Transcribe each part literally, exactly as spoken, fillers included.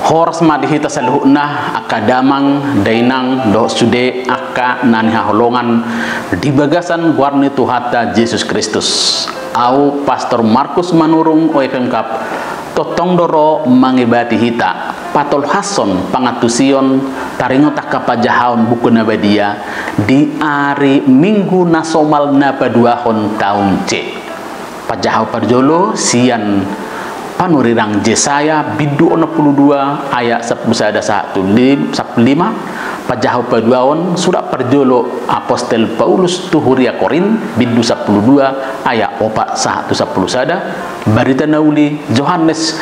Horas ma di hita saluhutna, angka damang, dainang, dohot sude angka na nihaholongan di bagasan goar ni Tuhanta Jesus Kristus. Au Pastor Markus Manurung, O F M Cup, tongtong do ro mangebati hita, patolhashon pangantusion taringot angka pajahaon Buku na Badia di ari Minggu na somal na paduahon taon C. Pajahaon parjolo sian panurirang Jesaya bindu onom pulu dua ayat sampulu sada sahat tu lim-, sampulu lima. Pajahaon paduahon surat parjolo apostel Paulus tu huria Korint bindu sampulu dua ayat opat sahat tu sampulu sada. Barita na uli Johannes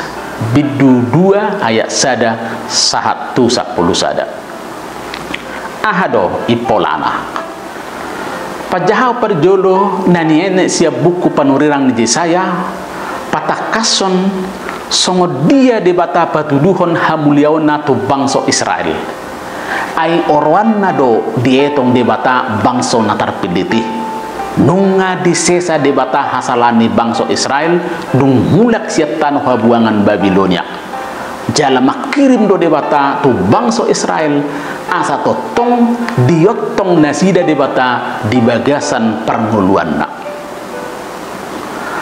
bindu dua ayat sada sahat tu sampulu sada. Aha do impolana? Pajahaon parjolo na nienet sian buku panurirang ni Jesaya patangkashon songon dia Debata patuduhon hamuliaonna tu bangso Israel. Ai oroanna do dietong Debata bangso na tarpillit i. Nunga disesa Debata hasalahan ni bangso Israel dung mulak sian tano habuangan Babilonia. Jala mangkirim do Debata tu bangso Israel asa tongtong diontong nasida Debata di bagasan parngoluanna.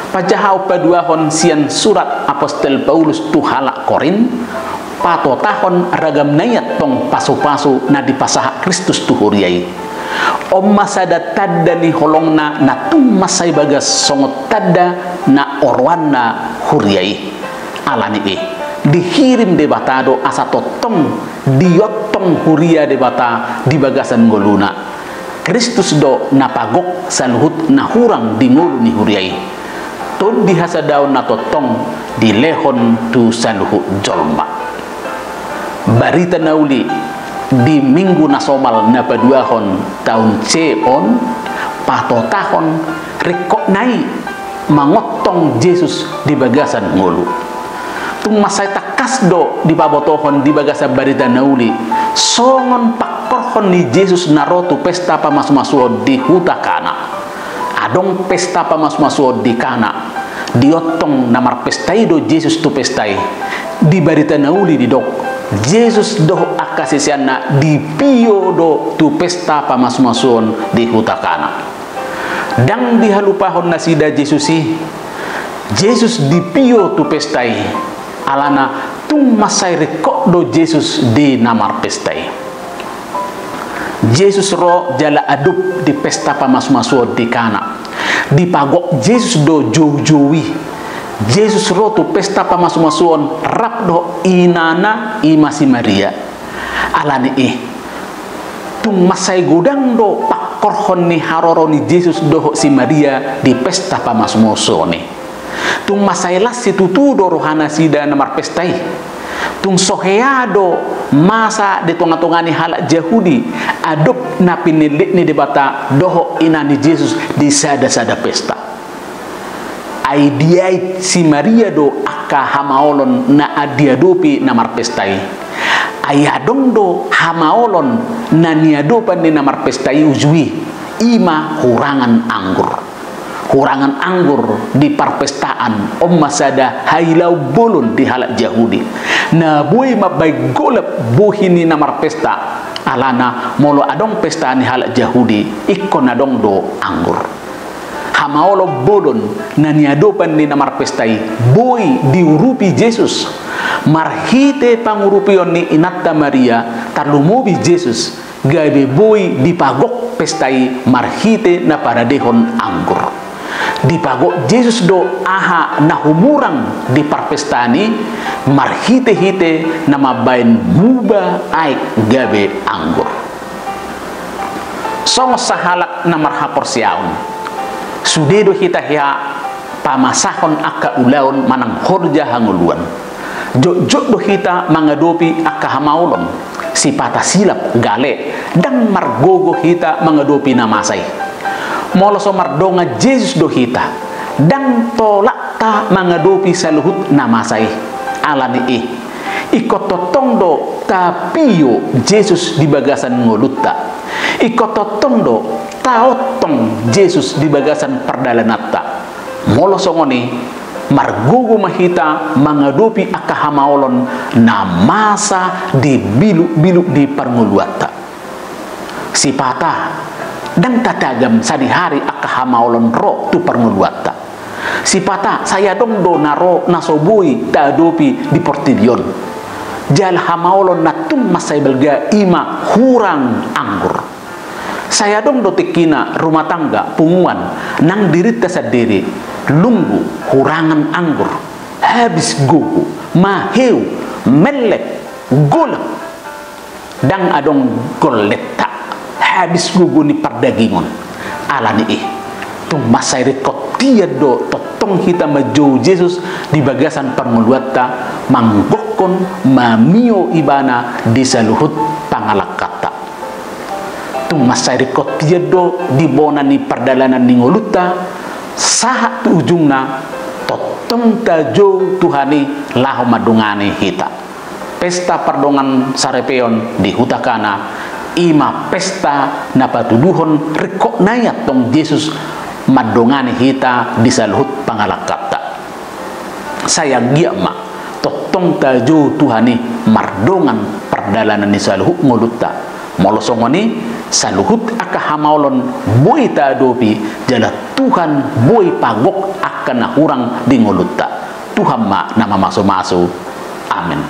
Pajahaon paduahon sian surat apostel Paulus tu halak Korint patotahon ragam na i antong pasupasu na dipasahat Kristus tu huria i. On ma sada tanda ni holongna na tung mansai bagas songon tanda na oroanna huria i. Alani i, dihirim Debata do asa tongtong diontong huria Debata di bagasan ngoluna. Kristus do na pagok saluhut na hurang di ngolu ni huria i. Tondi hasadaon na tongtong dilehon tu saluhut jolma. Barita na uli di Minggu na somal na paduahon taon C on patotahon ringkot na i mangontong Jesus di bagasan ngolu. Tung mansai tangkas do dipabotohon di bagasan barita na uli songon pangkorhon ni Jesus na ro tu pesta pamasumasuon di huta Kana. Adong pesta pamasumasuon di Kana. Diontong na marpesta i do Jesus tu pesta i. Di barita na uli didok, Jesus dohot angka siseanna dipio do tu pesta pamasumasuon di huta Kana. Ndang dihalupahon nasida Jesus i. Jesus dipio tu pesta i. Alana tung mansai ringkot do Jesus di na marpesta i. Jesus ro jala adop di pesta pamasumasuon di Kana. Dipagok Jesus do joujou i. Jesus ro tu pesta pamasumasuon rap dohot inana i ma si Maria. Alani i, tung mansai godang do pangkorhon ni haroro ni Jesus dohot si Maria di pesta pamasumasuon i. Tung mansai las situtu do rohanasida na marpesta i. Tung so hea do masa di tongatonga ni halak Jahudi adop na pinillit ni Debata dohot ina ni Jesus di sadasada pesta. Ai diait si Maria do angka hamaolon na diadopi na marpesta i. Ai adong do hamaolon na niadopan ni na marpesta i uju i, i ma hurangan anggur. Hurangan anggur di parpestaan on ma sada hailaon bolon di halak Jahudi. Na boi mambaen golap bohi ni na marpesta, alana molo adong pesta ni halak Jahudi ingkon adong do anggur. Hamaolon bolon na niadopan ni na marpesta i boi diurupi Jesus. Marhite pangurupion ni inanta Maria tarlumobi Jesus gabe boi dipagok pesta i marhite na paradehon anggur. Dipagok Jesus do aha na humurang di parpestaan i marhitehite na mambaen muba aek gabe anggur. Songon sahalak na marhaporseaon, sude do hita hea pamasahon angka ulaon manang horja hangoluan. Jotjot do hita mangadopi angka hamaolon. Sipata silap gale, ndang margogo hita mangadopi na masa i. Molo so mardongan Jesus do hita, ndang tolakta mangadopi saluhut na masa i. Alani i, ingkon tongtong do tapio Jesus di bagasan ngolunta. Ingkon tongtong do taontong Jesus di bagasan pardalananta. Molo songon i, Margogo ma hita mangadopi angka hamaolon na masa di biluk-biluk ni parngoluanta. Sipata, ndang tatagam sadihari angka hamaolon ro tu parngoluanta. Sipata, sai adong do na ro na so boi taadopi di portibi on. Jala hamaolon na tung mansai balga i ma hurang anggur. Sai adong do tingkina rumah tangga, punguan, nang dirinta sandiri, lunggu, hurangan anggur, habis gogo, maheu, mellep, golap. Ndang adong golletta, habis gogo ni pardagingon. Alani i, tung mansai ringkot hian do tongtong hita manjou Jesus di bagasan parngoluanta, manggokkon, mamio Ibana di saluhut pangalangkanta. Tung mansai ringkot hian do di bona ni pardalanan ni ngolunta, sahat tu ujungna, tongtong tajou Tuhan i laho mandongani hita. Pesta pardongansaripeon di huta Kana, i ma pesta na patuduhon ringkotna i antong Jesus mandongani hita di saluhut pangalangkanta. Sai anggiat ma tongtong tajou Tuhan i mardongan pardalanan ni saluhut ngolunta. Molo songon i, saluhut angka hamaolon boi taadopi, jala Tuhan boi pagok angka na hurang di ngolunta. Tuhan ma na mamasumasu. Amen.